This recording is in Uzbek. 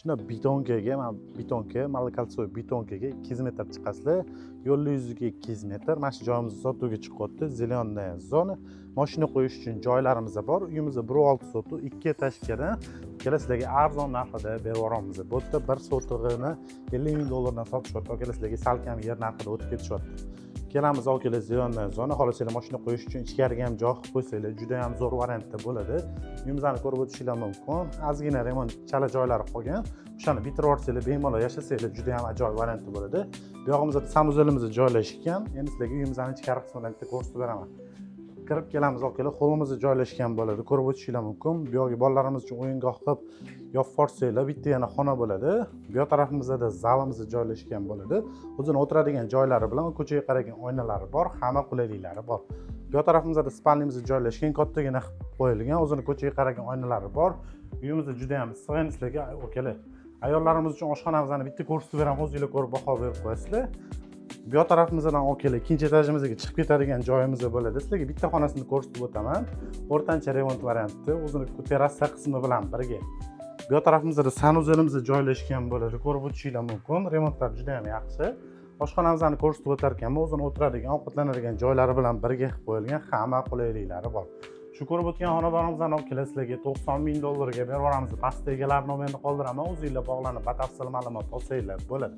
Shunda бетонка ga, mana бетонка, малокольцевой бетонка ga 200 metr chiqasizlar. Yo'lni yuziga 200 metr. Mana shu joyimiz sotuvga chiqyapti. Зеленая зона. Mashina qo'yish uchun joylarimiz bor. Uyimiz 1,6 sotuv, ikki этажка dan. Akalar, sizlarga arzon narxida berib yuboramiz. Bu yerda bir sotig'ini 50 ming dollardan sotishyapti. Akalar, sizlarga salkam yer narxida o'tib ketishyapti. Kelamiz, akalar, зеленая зона. Xohlasanglar, mashina qo'yish uchun ichkariga ham joy qilib qo'ysanglar, juda ham zo'r variantda bo'ladi. Uyimizni ko'rib o'tishinglar mumkin. Ozgina remont chala joylari qolgan. O'shani bitirib yuborsanglar, bemalol yashasanglar, juda ham ajoyib variantda bo'ladi. Bu yog'imizda санузел imiz joylashgan. Endi sizlarga uyimizni ichkari qismidan bitta ko'rsatib beraman. Kirib kelamiz, akalar, holimiz joylashgan bo'ladi. Ko'rib o'tishinglar mumkin. Bu yoqga bolalarimiz uchun o'yingoh qilib yopib yuborsanglar, bitta yana xona bo'ladi. Bu yoq tarafimizda zalimiz joylashgan bo'ladi. O'zini o'tiradigan joylari bilan ko'chaga qaragan oynalari bor, hamma qulayliklari bor. Bu yoq tarafimizda спальня miz joylashgan, kattagina qilib qo'yilgan, o'zini ko'chaga qaragan oynalari bor. Uyimiz juda ham issiq. Endi sizlarga, akalar, ayollarimiz uchun oshxonamizni bitta ko'rsatib beraman, o'zinglar ko'rib baho berib qo'yasizlar. Bu yoq tarafimizdan, akalar, ikkinchi etajimizga chiqib ketadigan joyimiz bo'ladi. Sizlarga bitta xonasini ko'rsatib o'taman. O'rtancha remont varianti, o'zini terrasa qismi bilan birga. Bu yoq tarafimizda санузел imiz joylashgan bo'ladi. Ko'rib o'tishinglar mumkin. Remontlar juda ham yaxshi. Oshxonamizni ko'rsatib o'tar ekanman, o'zini o'tiradigan, ovqatlanadigan joylari bilan birga qilib qo'yilgan, hamma qulayliklari bor. Shu ko'rib o'tgan xonadonimizni, akalar, sizlarga 90 ming dollarga berib yuboramiz. Pastda egalari nomerini qoldiraman, o'zinglar bog'lanib, batafsil ma'lumot olsanglar bo'ladi.